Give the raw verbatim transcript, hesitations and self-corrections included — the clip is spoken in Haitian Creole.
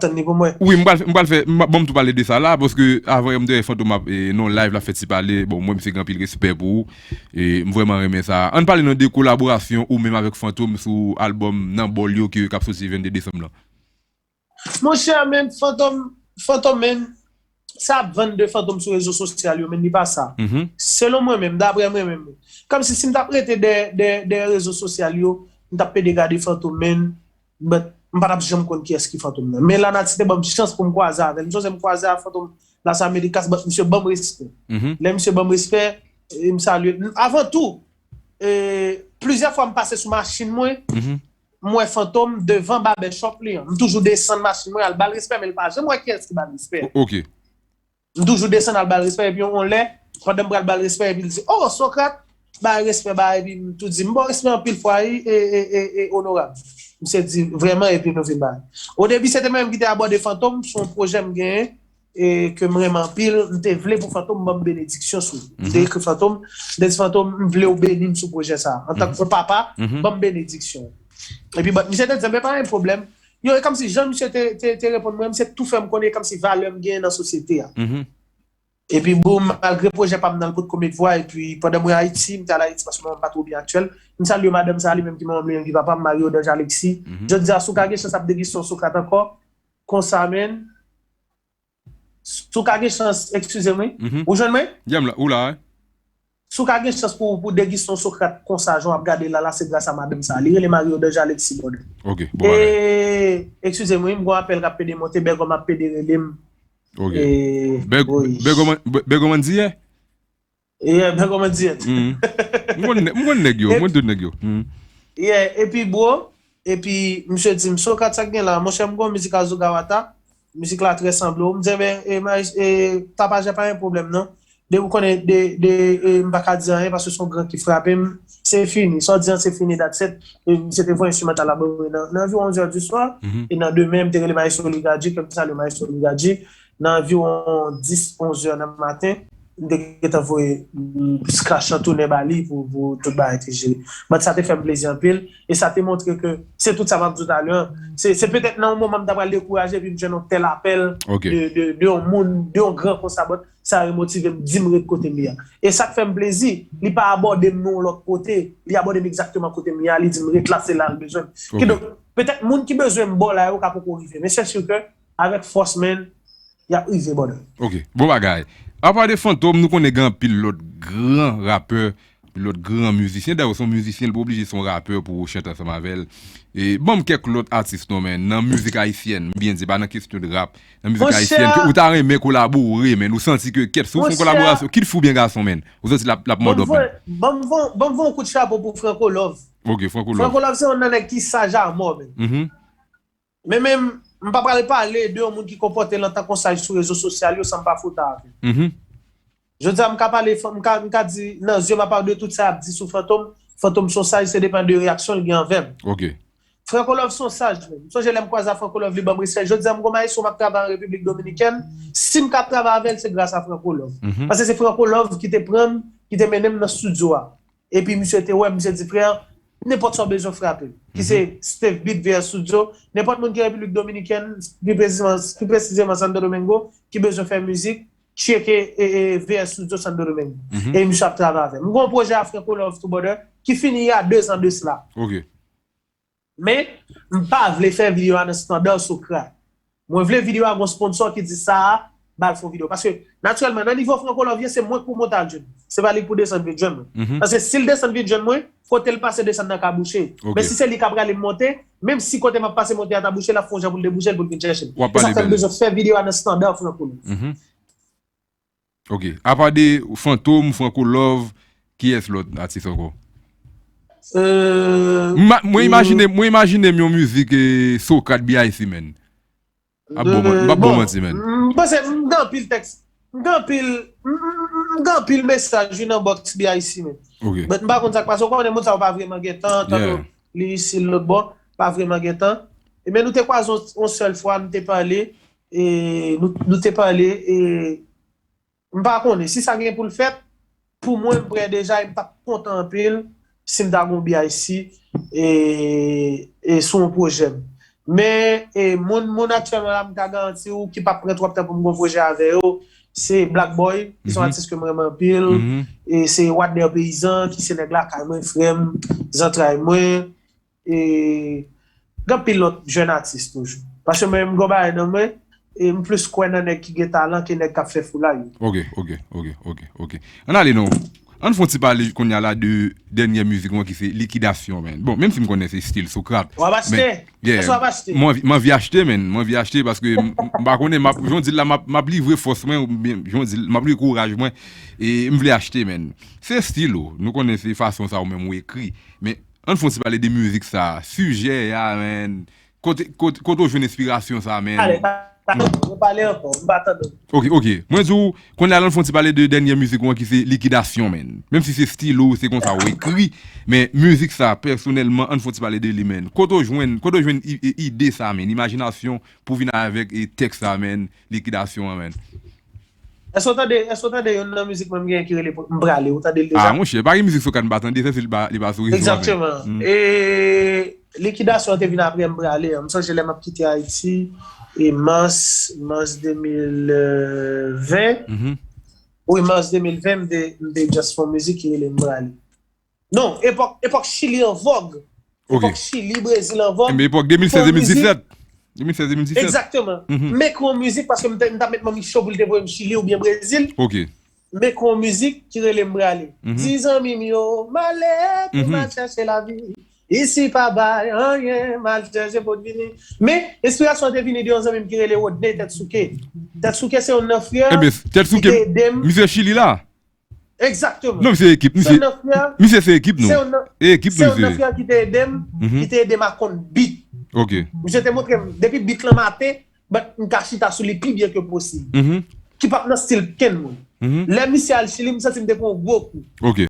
tann li pou mwen. Wi, m pral fè, m pral fè, m, bon, m tou pale de sa la, paske avan yè m te wè Fantom ap, e, nan live la fè ti pale. Bon, mwen, misye gen anpil respè pou ou. E m vrèman renmen sa. Ann pale nan de kolaborasyon ou menm avèk Fantom sou albòm Nan Bòl yo ki, k ap soti vennde desanm lan. Monchè, men Fantom, Fantom, men, sa ap vann de Fantom sou rezo sosyal yo, men li pa sa. Selon mwen menm, daprè mwen menm, kòmsi si m t ap rete dèyè, dèyè, dèyè rezo sosyal yo, m t ap pede gade Fantom, men, but m pa t ap janm konn kiyès ki Fantom nan. Men lanati te ban m chans pou m kwaze avè l. M sonje m kwaze a Fantom Las Américas, but misye ban m respè. Lè misye ban m respè, e m salye l. Avan tou, e, plizyè fwa m pase sou machin mwen, m wè Fantom devan babèchòp li an. M toujou desann machin mwen, al ba l respè, men l pa janm wè kiyès ki ba l respè. Ok. M toujou desann al ba l respè, epi yon, yon lè, pandan m pral ba l respè, epi l di, "Oh, Socrate, bay respè, bay," epi m tou di, "M ba w respè anpil fwa, wi, e, e, e, e onorab." Misye di, "Vrèman?" Epi nou vin bay. O debi, se te mwen menm ki te abòde Fantom, se yon pwojè m genyen, e ke m renmen anpil, m te vle pou Fantom ban m benediksyon sou li. M te ekri Fantom, m te di, "Fantom, m vle w beni m sou pwojè sa a. Antanke yon papa, ban m benediksyon." Epi, but, misye te di, "Men pa gen pwoblèm." Yo, e kòmsi jan misye te, te, te reponn mwen, misye tou fè m konnen kòmsi valè m genyen nan sosyete a. Epi, bon, malgre pwojè pa m nan, l potko met vwa, epi pandan mwen Ayiti, m te al Ayiti paske manman m pa twò byen aktyèl. M salye madanm sa a, li menm ki manman m, li menm ki papa m, Marie Audange Alexis. Jodi a, si w ka gen chans ap degiste yon Socrate ankò, konsa, men, si w ka gen chans, eskize m, wi. Ou jwenn mwen? Yeah, m la, ou la, wi. Si w ka gen chans pou, pou degiste yon Socrate konsa, jan w ap gade l la, la, se gras a madanm sa a. Li rele Marie Audange Alexis, brother. Ok, bon bagay. E, eskize m, wi, m gon apèl k ap pede monte, Bègòm ap pede rele m. Ok. E, Bèg-, wi. Bègòm, Bè-, Bègòm Andiyè? Yeah, Bègòm Andiyè. M konn nè-, m konn nèg yo, m konn tout nèg yo. Yeah, epi, bro, epi, misye di m, "Socrate, sa k gen la?" Monchè, m gon mizik a Zogawata, mizik la trè sanble w. M di, "Enben, e, Maris, e, Tapajè pa gen pwoblèm, non." Depi w konnen de, de, e, m pa ka di anyen paske se yon gran ki frape m. Se fini. Sa w di an, se fini, that's it. E, misye te voye enstrimantal la ban mwen nan, nan anviwon onz è di swa. E nan demen, m te rele Maestro Ligadji, ke m salye Maestro Ligadji. Nan anviwon dis, onz è nan maten, m te gentan voye, mm, scratch lan tounen ba li pou, pou tout bagay te jere. But sa te fè m plezi anpil. E sa te montre ke se tout sa m ap di w talè an. Se, se petèt nan yon moman m ta pral dekouraje, epi m jwenn yon tèl apèl de, de, de yon moun, de yon gran konsa, but sa remotive m, di m ret kote m ye a. E sa k fè m plezi, li pa abòde m nan yon lòt kote, li abòde m egzakteman kote m ye a, li di m ret la, se la l bezwen m. Kidonk, petèt moun ki bezwen m bò la yo ka poko rive. Men se si ke, avèk fòs, men, y ap rive, brother. Ok, bon bagay. Apa de Fantom, nou konnen gen anpil lòt gran rapè, lòt gran mizisyen. Dayè, w se yon mizisyen, li pa oblije se yon rapè pou w chante ansanm avè l. E ban m kèk lòt atis non, men, nan mizik ayisyèn, m byen di, pa nan kesyon de rap. Nan mizik ayisyèn, ke ou ta renmen kolabore, men, ou santi ke kèt, si w fè yon kolaborasyon, kit fi oubyen gason, men, ou santi l ap, l ap mòd up, men. Ban m voye, ban m voye yon kout chapo pou Franco Love. Ok, Franco Love. Franco Love se yon nan nèg ki saj a mò, men. Men menm, m pa pral pale de yon moun ki konpòte l antanke yon saj sou rezo sosyal yo san m pa fouta avè l. Jodi a, m ka pale, m ka, m ka di nan zye m apa de tout sa y ap di sou Fantom, Fantom se yon saj, se depann de reyaksyon l gen anvè m. Ok. Franco Love se yon saj, men. M sonje lè m kwaze a Franco Love, li ban m respè. Jodi a, m gon maestro m ap travay an Repiblik Dominikèn. Si m ka ap travay avè l, se gras a Franco Love. Paske se Franco Love ki te pran m, ki te mennen m nan estidyo a. Epi misye te wè m, misye di, "Frè, nenpòt sa w bezwen frape." Ki se Steve Beat V S Studio. Nenpòt moun ki Repiblik Dominikèn, pi presizeman, pi presizeman Santo Domingo, ki bezwen fè mizik, tcheke, e, e, V S Studio Santo Domingo. E misye ap travay avè m. M gon pwojè a Franco Love tou, brother, ki fini y a de zan de sila. Ok. Men, m pa vle fè videyo a nan estanda Socrate. Mwen vle videyo a gon sponsò ki di sa a, ba l fè yon videyo. Paske, natirèlman, nan nivo Franco Love ye, se mwen k pou monte al jwenn. Se pa li k pou desann vin jwenn mwen. Paske si l desann vin jwenn mwen, kote l pase desann nan ka bouche. Men si se li k ap rale m monte, menm si kote m ap pase monte a ta bouche, l ap fè yon jan pou l debouche l, pou l vin chèche m. E sa fè m bezwen fè videyo a nan estanda Franco Love. Ok. Apa de Fantom, Franco Love, kiyès lòt atis ankò? Mwen imajine, mwen imajine m yon mizik, e, Socrate B I C, man. M ap ba w manti, man. M panse m gen anpil tèks. M gen anpil, m gen anpil mesaj wi nan bòks B I C, man. But m pa konn sa k pase. Ou konnen moun sa yo pa vrèman gen tan, tankou li isi lòt bò, pa vrèman gen tan. Ebyen, nou te kwaze yon sèl fwa, nou te pale, e nou, nou te pale, e m pa konnen si sa gen pou l fèt. Pou mwen, m prè deja e m t ap kontan anpil si m ta gen yon B I C, e, e sou yon pwojè m. Men e, moun, moun aktyèlman la, m ka garanti w, ki p ap pran twòp tan pou m gon pwojè avè yo, se Black Boy, ki se yon atis ke m renmen anpil. E se Wadner Peyizan, ki se nèg lakay mwen, frè m, zantray mwen. E gen anpil lòt jèn atis toujou. Paske mwen menm, m gon bagay nan mwen, e m plis kwè nan nèg ki gen talan ke nèg k ap fè foulay yo. Ok, ok, ok, ok, ok. Ann ale non. Ann fè yon ti pale kounye a la de dènyè mizik mwen ki se Likidasyon, man. Bon, menm si m konnen se stil Socrate. W ap achte? Yeah. Èske w ap achte? Mwen anvi achte, man. Mwen anvi achte paske m pa konnen, m ap, jan w di l la, m ap livre fòs mwen, oubyen jan w di l, m ap livre kouraj mwen. E m vle achte, man. Se stil ou. Nou konnen se fason sa ou menm ou ekri. Men, ann fè yon ti pale de mizik sa. Sijè a, man. Kote, kote, kote w jwenn enspirasyon sa, man? Ale, pa, pa, pa pale ankò, m pa tande w. Ok, ok. Mwen di w, kounye a la, ann fè yon ti pale de dènyè mizik ou an ki se Likidasyon, man. Menm si se stil ou, se konsa ou ekri, men mizik sa, pèsonèlman, ann fè yon ti pale de li, man. Kote w jwenn, kote w jwenn ide sa, man? Imajinasyon pou vin avèk e tèks sa, man. Likidasyon an, man. Èske w tande, èske w tande youn nan mizik mwen m genyen ki rele M Prale? Ou tande l deja? Ah, monchè, pa gen mizik Socrate m pa tande, sèl si li pa, li pa sou rezo a, men. Egzakteman. E Likidasyon an te vin apre M Prale an. M sonje lè m ap kite Ayiti, e mas, mas de mil ven. Wi, mas de mil ven, m te, m te just fè yon mizik ki rele M Prale. Non, epòk, epòk Chili an vòg. Epòk Chili, Brezil an vòg. Enben, epòk de mil sèz, de mil disèt. De mil sèz, de mil disèt. Egzakteman. M ekri yon mizik paske m t ap met manmi cho pou l te voye m Chili oubyen Brezil. M ekri yon mizik ki rele M Prale. Di zanmi m yo, m ale pou m al chèche lavi. Isi pa bay anyen, m al chèche pot vini. Men, enspirasyon an te vini de yon zanmi m ki rele Rodney Tèt Souke. Tèt Souke se youn nan frè ki te ede m. Enben, Tèt Souke, misye Chili la? Egzakteman. Non, misye ekip, misye. Misye se ekip nou. E ekip nou, misye. Se yon nan frè ki te ede m, ki te ede m a konn beat. Ok. Misye te montre m, depi beat lan mate, but m ka chita sou li pi byen ke posib. Ki p ap nan stil kenn moun. Lè misye al Chili, m santi m te pran yon gwo kou. Ok.